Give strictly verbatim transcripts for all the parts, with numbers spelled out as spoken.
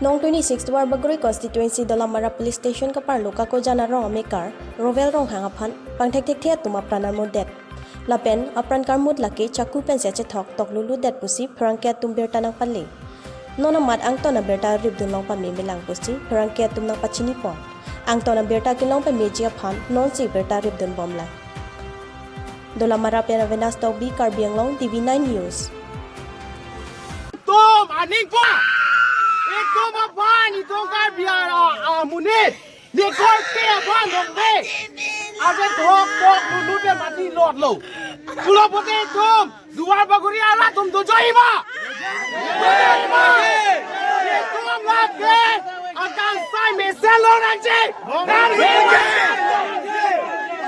Nong twenty-six Duarbagori constituency Dolamara Police Station kaparlo Kakojan arong amekar Rovel Ronghang aphan pangthekthekthe atum apran armutdet. Lapen apran karmut lake chaku pensi achethok tokluludet pusi pherangke atum birta nangpale. Non amat angton abirta ripdun long pamemelang pusi pherangke atum nangpachinipon. Angton abirta kelong pameji aphan nonsi birta ripdunbomlang. Dolamara pen Avenas Tokbi, Karbi Anglong, T V nine News. Itum aningpo, itum aphan, itum Karbi a, a, amonit, ne korte aphan dongde. Ave thok thok lulu pen mati lotlo. Pulo pute itum Duarbagori arat atum dojoi ma? Itum lake akangsai mesen lonangji.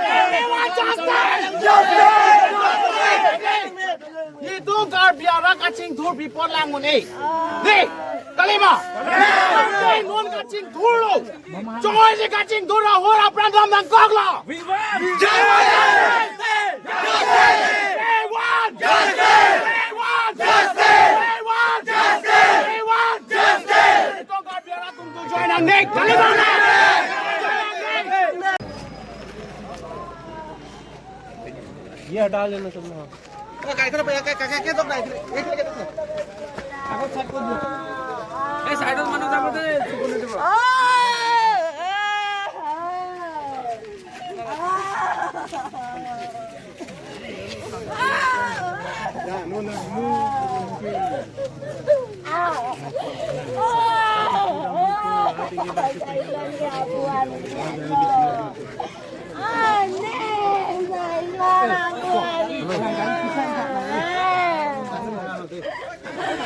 Everyone justice! Justice! Itum Karbi arat kachingthur bipot lang muni. Dei, kalima. Dei, non kachingthurlo. Choi je kachingthur ahut apran dam nangkoklo. We want justice! Justice! We want justice! We want justice! We want justice! We want justice! Itum Karbi arat atum dojoi nangne. Kalima. ये हटा लेना तुम।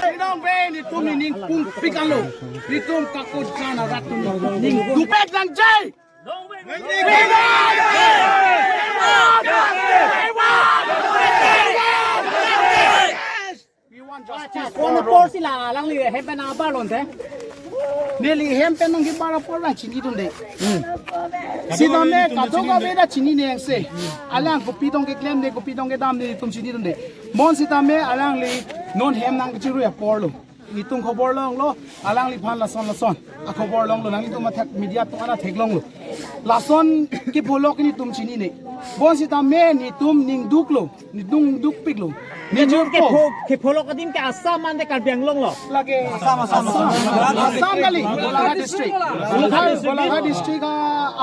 Pinong pen itum ining pung pikanlo. Itum Kakojan arat atum ningduk pek nangji. We want justice for Rovel. Apor si la alangli hem pen abar lonte. Neli hem pen nangkebar apor abang chinidunde. Sitame kadokave ta chinine angse. Alang kopi tong keklem ne, kopi tong kedam ne, itum chinidunde. Bonsitame alangli non hem nangkechirui aporlo. Itum khobor longlo, alangliphan lason lason akhobor longlo, nanglitum athak media atum ana theklonglo. Lason kepholok nelitum chinine. Bonsitame nelitum ningduklo, nelitum ningdukpiklo. Nelitum ningdukpo. Kepho-, kepholok adim ke Assam mante Karbi Anglong lo? Lake Assam, Assam, Assam. Assam kali, Golaghat district. Golaghat, Golaghat district a,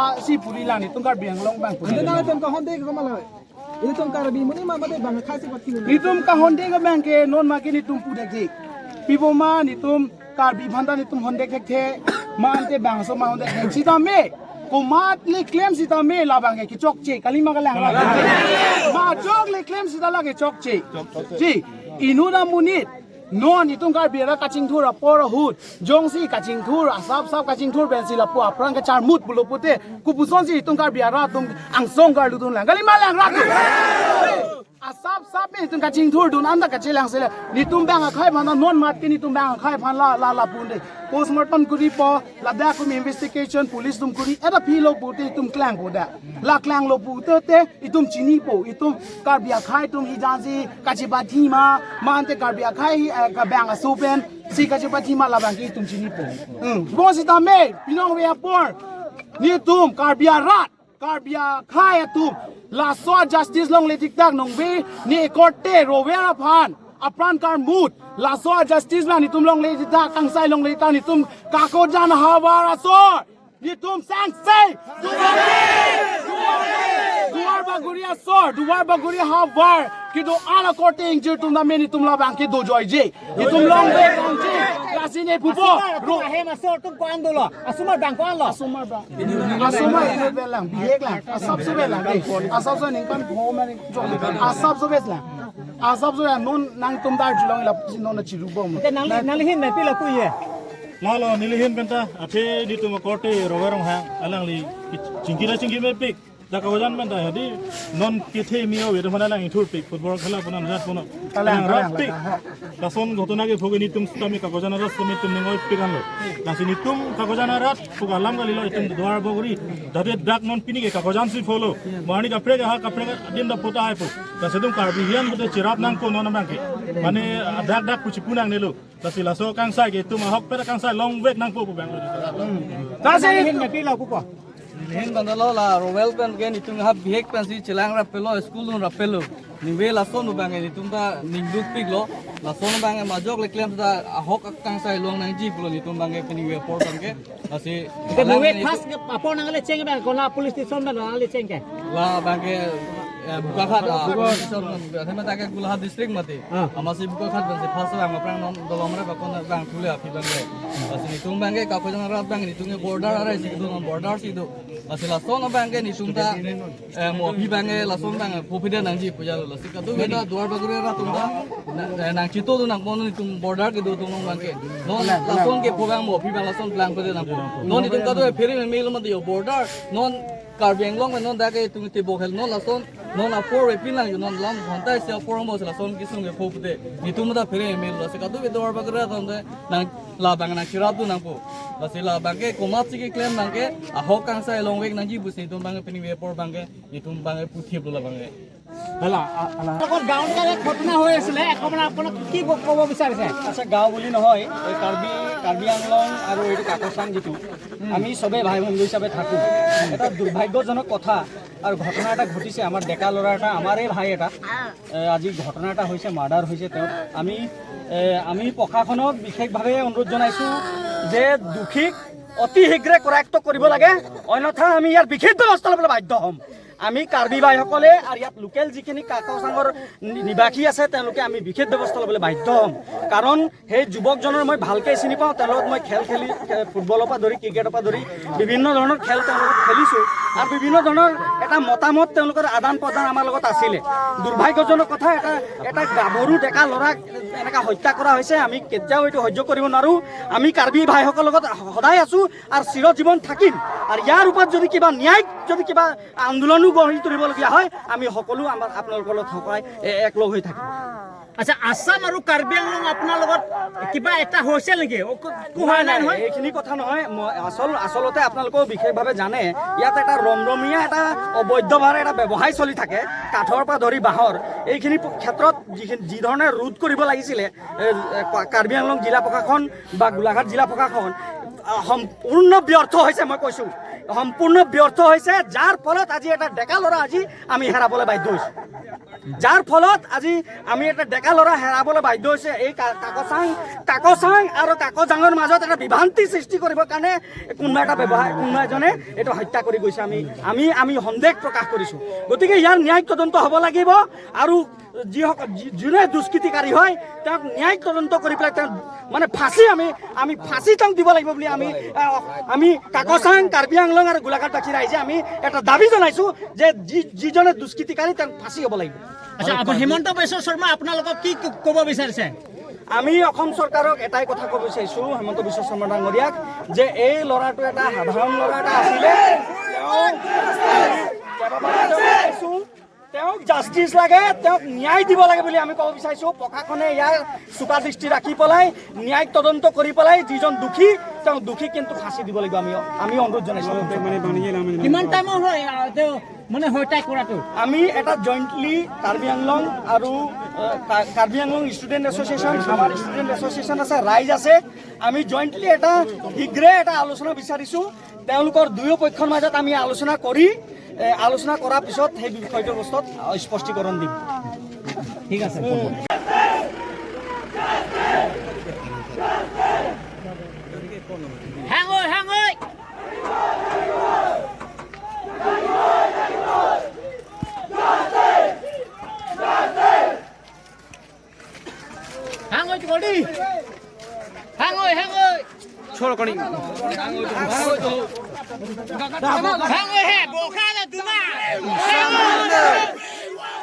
a, si puri lang, nelitum Karbi Anglong abang puri. Ante nangtum kahonde ke komat lo? Itum Karbi amonit ma mate bang akhai si pathi. Nelitum kahonde ke abang ke non ma ke nelitum pudekde. Pi apot ma nelitum Karbi aphanta nelitum honde thekthe, ma ante bangso ma honde thekthe. Sitame komatsi klem sitame labang ke kechokche, kalima kalang. Ma chokle klem sita la kechokche. Ji, inut amonit non itum Karbi arat kachingthur apor ahut, jongsi kachingthur, asap sap kachingthur pensi lapu apran kacharmut pulo pute, kopuson si itum Karbi arat atum angsong karludun lang. Kalima lang rat atum. Asap sap itum kachingthurdun anta kachelang sele. Nelitum bang akhai aphan non mati nelitum bang akhai aphan la la la punde. Postmortem koripo, ladak kum investigation police atum kori, eta philo pute itum klangpo da. La klanglo pute te itum chinipo, itum Karbi akhai atum hijan si kachepathi ma, mante Karbi akhai, eh, kabang aso pensi kachepathi ma labang ke itum chinipo. Hmm. Bonsitame, pinong ave apor, nelitum Karbi arat, Karbi akhai atum, laso justice longle diktak nongve, ne korte Rovel aphan apran karmut, laso justice la nelitum longle diktak, kangsai longle diktak, nelitum Kakojan havar asor. Nelitum sangse. Duarbagori asor, Duarbagori havar kedo-an akorte ingjir atum tame nelitum labang ke dojoije. Itum longve kangji. Lasi ne pupo. Asomar, ro- ahem asor atum ko-an dolo? Asomar bang ko-an lo? Asomar bang. Asomar inut pen lang, bihek lang. Asapso pen lang. Asapso ningkan ho mane jong. Asapso pen lang. Asapso ya non nangtum dar julong ila pusi non na chirubom. Te nangli, nangli ahin mepik lapu ye? Lalo, neli ahin penta, athe nelitum akorte Rovel Ronghang, alangli chingki ra chingki mepik. Dak kagojan pen ta hadi non kethe mi ave, dak mana lang ithur pik football khela pon anjat pon. Kalang, lang kalang, rapik. Kalang. Lason ghotona ke bhoge netum sitame kagojan arat sitame netum ning oipik anlo. Lasi netum kagojan arat pu alam kalilo, itum Duarbagori. Dade dak non pini ke kagojan si follow. Mani kaprek ha kaprek adim da pota hai po. Lasi itum Karbi hian pute chirap nangpo non abang ke. Mane dak dak puchipu nangnelo. Lasi laso kangsai ke itum ahok pera kangsai longvek nangpo pu abang. Lasi hin mepi lo pu ko. Hin bandalo la Rowel pen ke netum ha bihek pensi chelang rappelo, school dun rappelo. Ningve lason abang ke netum ta ning dukpiklo. Lason abang ke majok le klem ta ahok akangsai long nangji pulo netum abang ke pini apor abang ke. Lasi Ke alang duet ini khas ke apor nangle cheng abang, kona police station abang nangle cheng ke. La abang ke, eh, Bokakhat, ah, Bokakhat. Police station, athema ta ke Golaghat district mati. Ah. Amatsi Bokakhat abang si first abang aphrang non dolomre bakon abang thule aphi abang ke. Lasi netum abang ke kagojan arat abang netum ke border arai si do, border si do. Lasi lason abang ke netum ta, eh, mo aphi abang ke lason abang phophide nangji pu jalo. Lasi kadokave ta Duarbagori arat atum ta, na, eh, nangchito do nangpon netum border kedo atum abang ke. Non lason ke pho abang mo aphi abang lason plang pede nangpon. Non netum kadokave phere me melo mati yo border. Non Karbi Anglong me non dak ke itum tebok hel non lason non apor ve pinlang yo non lam hontai si apor mo lason kesung ke pho pute. Netum ta phere me melo. Lasi kadokave Duarbagori atum ta nang labang nangchirap do nangpo. Lasi labang ke komatsi keklem abang ke ahok kangsai longvek nangji pusi netum abang ke pini apor abang ke netum abang ke puthip lo labang ke. Hello' আ- আ- আপোনালোকৰ গাঁৱত যে ঘটনা হৈ আছিলে, অকণমান আপোনাক কি ক- ক'ব বিচাৰিছে? আচ্ছা, গাঁও বুলি নহয়, এই কাৰ্বি, কাৰ্বি আংলং আৰু এইটো কাকচাং যিটো, আমি চবেই ভাই বন্ধু হিচাপে থাকোঁ। এটা দুৰ্ভাগ্যজনক কথা আৰু ঘটনা এটা ঘটিছে। আমাৰ ডেকা ল'ৰা এটা, আমাৰে ভাই এটা, এ, আজি ঘটনা এটা হৈছে, মাৰ্ডাৰ হৈছে তেওঁ। আমি, এ, আমি প্ৰশাসনক বিশেষভাৱে অনুৰোধ জনাইছোঁ যে দোষীক অতি শীঘ্ৰে কৰায়ত্ত কৰিব লাগে, অন্যথা আমি ইয়াৰ বিশেষ ব্যৱস্থা ল'বলৈ বাধ্য হ'ম। আমি কাৰ্বি বাইসকলে আৰু ইয়াত লোকেল যিখিনি কাকচাঙৰ নি- নিবাসী আছে, তেওঁলোকে আমি বিশেষ ব্যৱস্থা ল'বলৈ বাধ্য হ'ম। কাৰণ সেই যুৱকজনৰ মই ভালকৈ চিনি পাওঁ, তেওঁৰ লগত মই খেল খেলি, খে- ফুটবলৰ পৰা ধৰি, ক্ৰিকেটৰ পৰা ধৰি বিভিন্ন ধৰণৰ খেল তেওঁৰ লগত খেলিছোঁ আৰু বিভিন্ন ধৰণৰ এটা মতামত তেওঁলোকৰ আদান প্ৰদান আমাৰ লগত আছিলে। দুৰ্ভাগ্যজনক কথা, এটা, এটা গাভৰু ডেকা ল'ৰাক এনেকা হত্যা কৰা হৈছে। আমি কেতিয়াও এইটো সহ্য কৰিব নোৱাৰোঁ। আমি কাৰ্বি ভাইসকলৰ লগত সদায় আছোঁ আৰু চিৰজীৱন থাকিম। আৰু ইয়াৰ ওপৰত যদি কিবা ন্যায়িক, যদি কিবা আন্দোলনো গঢ়ি তুলিবলগীয়া হয়, আমি সকলো আমাৰ আপোনালোকৰ লগত সদায় এ- একলগ হৈ থাকিম। আচ্ছা, আছাম আৰু কাৰ্বি আংলং আপোনাৰ লগত কিবা এটা হৈছে নেকি? অ, ক- একো হোৱা নাই, নাই, নহয়? এইখিনি কথা নহয়। মই আচল, আচলতে আপোনালোকেও বিশেষভাৱে জানে, ইয়াত এটা ৰমৰমীয়া এটা অবৈধভাৱে এটা ব্যৱসায় চলি থাকে, কাঠৰ পৰা ধৰি বাঁহৰ। এইখিনি প- ক্ষেত্ৰত যিখিনি, যি ধৰণে ৰোধ কৰিব লাগিছিলে, এ, এ, কা- কাৰ্বি আংলং জিলা প্ৰশাসন বা গোলাঘাট জিলা প্ৰশাসন, আ, সম্পূৰ্ণ ব্যৰ্থ হৈছে, মই কৈছোঁ, সম্পূৰ্ণ ব্যৰ্থ হৈছে। যাৰ ফলত আজি এটা ডেকা ল'ৰা আজি আমি হেৰাবলৈ বাধ্য হৈছোঁ। যাৰ ফলত আজি আমি এটা ডেকা ল'ৰা হেৰাবলৈ বাধ্য হৈছে। এই কা- কাকচাং, কাকচাং আৰু কাকজাঙৰ মাজত এটা বিভ্ৰান্তি সৃষ্টি কৰিবৰ কাৰণে কোনোবা এটা ব্যৱসায়, কোনোবা এজনে এইটো হত্যা কৰি গৈছে। আমি, আমি, আমি সন্দেহ প্ৰকাশ কৰিছোঁ। গতিকে ইয়াৰ ন্যায়িক তদন্ত হ'ব লাগিব আৰু যিসকল, যি- যোনে দুষ্কৃতিকাৰী হয়, তেওঁক ন্যায়িক তদন্ত কৰি পেলাই তেওঁ মানে ফাঁচী আমি, আমি ফাঁচী তেওঁক দিব লাগিব বুলি আমি, আহ, আমি কাকচাং, কাৰ্বি আংলং আৰু গোলাঘাটবাসী ৰাইজে আমি এটা দাবী জনাইছোঁ যে যি- যিজনে দুষ্কৃতিকাৰী তেওঁক ফাঁচী হ'ব লাগিব। আচ্ছা, আপুনি হিমন্ত বিশ্ব শৰ্মা আপোনালোকক কি ক- ক'ব বিচাৰিছে? আমি অসম চৰকাৰক এটাই কথা ক'ব বিচাৰিছোঁ, হিমন্ত বিশ্ব শৰ্মা ডাঙৰীয়াক, যে এই ল'ৰাটো এটা সাধাৰণ ল'ৰা এটা আছিলে। তেওঁ কেইবাবাৰো কৈছোঁ, তেওঁক জাষ্টিচ লাগে, তেওঁক ন্যায় দিব লাগে বুলি আমি ক'ব বিচাৰিছোঁ। প্ৰশাসনে ইয়াৰ চোকা দৃষ্টি ৰাখি পেলাই ন্যায়িক তদন্ত কৰি পেলাই যিজন দোষী, তেওঁ দোষীক কিন্তু ফাঁচী দিব লাগিব। আমি, আমি অনুৰোধ জনাইছোঁ। কিমান টাইমৰ হয়, আহ, তেওঁ মানে হত্যা কৰাটো? আমি এটা জইণ্টলি কাৰ্বি আংলং আৰু, আহ, কা- কাৰ্বি আংলং ষ্টুডেণ্ট এছ'চিয়েশ্যন, আমাৰ ষ্টুডেণ্ট এছ'চিয়েশ্যন আছে, ৰাইজ আছে, আমি জইণ্টলি এটা শীঘ্ৰে এটা আলোচনা বিচাৰিছোঁ। তেওঁলোকৰ দুয়ো পক্ষৰ মাজত আমি আলোচনা কৰি, এ, আলোচনা কৰাৰ পিছত সেই বিষয়টোৰ ওপৰত স্পষ্টীকৰণ দিম। ঠিক আছে। হাঙৈ, হাঙৈ। হাঙৈ, হাঙৈ। চলো, করি। হাঙৈ হে, বোকা না দুমা।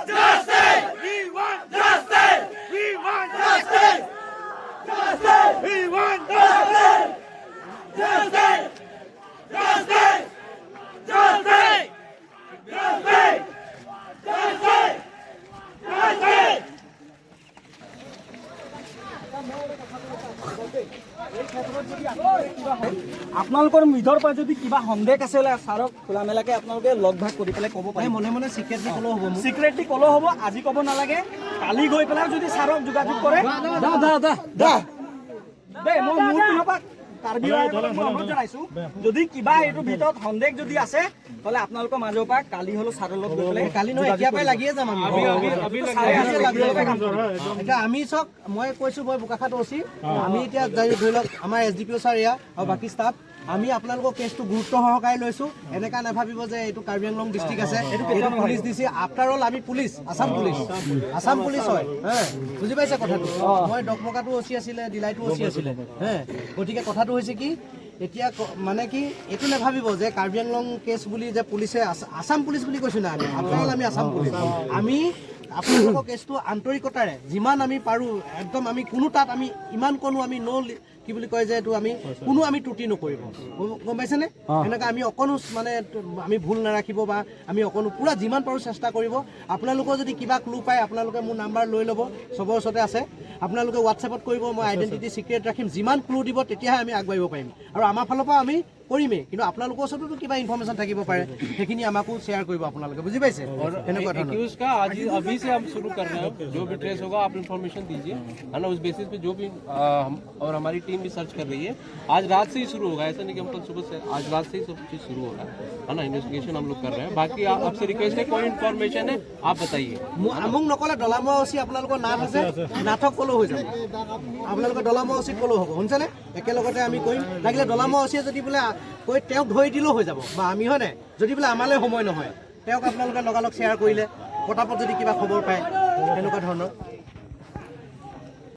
Justice! We want justice! We want justice! We want justice! Justice! Justice! Justice! আপোনালোকৰ ভিতৰৰ পৰা যদি কিবা সন্দেহ আছে, ছাৰক খোলা মেলাকে আপোনালোকে লগ ভাগ কৰি পেলাই ক'ব পাৰিব। মনে মনে চিক্ৰেটলি ক'লেও হ'ব মোক। চিক্ৰেটলি ক'লেও হ'ব, আজি ক'ব নালাগে। কালি গৈ পেলাই যদি ছাৰক যোগাযোগ কৰে, দা, দা, দা, দা। দেই, মই মোৰ পিনৰ পৰা কাৰ্বি আংলঙক মই অনুৰোধ জনাইছো, যদি কিবা এইটো ভিতৰত সন্দেহ যদি আছে, হ'লে আপোনালোকৰ মাজৰ পৰা কালি হ'লেও ছাৰৰ লগত গৈ পেলাই কালি নহয়, এতিয়া পৰাই লাগিয়ে যাম আমি। আমি, আমি, আমি ছাৰে আছে, লাগিয়ে যাম। এতিয়া আমি চাওক, মই কৈছো, মই বোকাখাত অ' চি, আমি এতিয়া যাই, ধৰি লওক, আমাৰ এছ ডি পি অ' ছাৰ এয়া আৰু বাকী ষ্টাফ, আমি আপোনালোকৰ কেছটো গুৰুত্ব সহকাৰে লৈছো। এনেকা নাভাবিব যে এইটো কাৰ্বি আংলং ডিষ্ট্ৰিক্ট আছে, এইটো police D C. After all আমি পুলিচ, আছাম পুলিচ, আছাম পুলিচ হয়। হে, বুজি পাইছে কথাটো? মই ডকমকাটো অ' চি আছিলে, ডিলাইটো অ' চি আছিলে। হে, গতিকে কথাটো হৈছে কি, এতিয়া ক- মানে কি, এইটো নাভাবিব যে কাৰ্বি আংলং কেছ বুলি যে পুলিচে আছ- আছাম পুলিচ বুলি কৈছো না আমি, আফটাৰ অল আমি আছাম পুলিচ। আমি আপোনালোকৰ কেছটো আন্তৰিকতাৰে যিমান আমি পাৰো, একদম আমি কোনো তাত আমি ইমান কোনো আমি ন কি বুলি কয় যে এইটো আমি কোনো আমি ত্ৰুটি নকৰিব। গম- গম পাইছেনে? এনেকা আমি অকণো মানে আমি ভুল নাৰাখিব বা আমি অকণো পুৰা যিমান পাৰো চেষ্টা কৰিব। আপোনালোকৰ যদি কিবা ক্লু পায়, আপোনালোকে মোৰ নাম্বাৰ লৈ ল'ব, চবৰ ওচৰতে আছে। আপোনালোকে WhatsApp-ত কৰিব, মই আইডেণ্টিটি চিক্ৰেট ৰাখিম। যিমান ক্লু দিব, তেতিয়াহে আমি আগবাঢ়িব পাৰিম। আৰু আমাৰ ফালৰ পৰা আমি কৰিমেই, কিন্তু আপোনালোকৰ ওচৰতো কিবা ইনফৰমেশ্যন থাকিব পাৰে, সেইখিনি আমাকো শ্বেয়াৰ কৰিব আপোনালোকে, বুজি পাইছে? এনেকুৱা ধৰণৰ। एक्यूज का आज अभी से हम शुरू कर रहे हैं। जो भी ट्रेस होगा, आप इन्फॉर्मेशन दीजिए, है ना? उस बेसिस पे जो भी, आ, हम, और हमारी टीम भी सर्च कर रही है। आज रात से ही शुरू होगा, ऐसा नहीं कि हम कल सुबह से, आज रात से ही सब चीज़ शुरू होगा, है ना? इन्वेस्टिगेशन हम लोग कर रहे हैं। बाकी आप, आपसे रिक्वेस्ट है, कोई इन्फॉर्मेशन है, आप बताइए। মো- মোক নকলে ডলামৰা অ' চি আপোনালোকৰ নাথ আছে, নাথক ক'লেও হৈ যাব। আপোনালোকে ডলামৰা অ' চিত ক'লেও হ'ব, শুনিছেনে? একেলগতে আমি কৰিম। লাগিলে ডলামৰা অ' চিয়ে যদি বোলে আ- কৈ তেওঁক ধৰি দিলেও হৈ যাব, বা আমি, হয়নে? যদি বোলে আমালৈ সময় নহয়, তেওঁক আপোনালোকে লগালগ শ্বেয়াৰ কৰিলে, পটাপট যদি কিবা খবৰ পায়, তেনেকুৱা ধৰণৰ।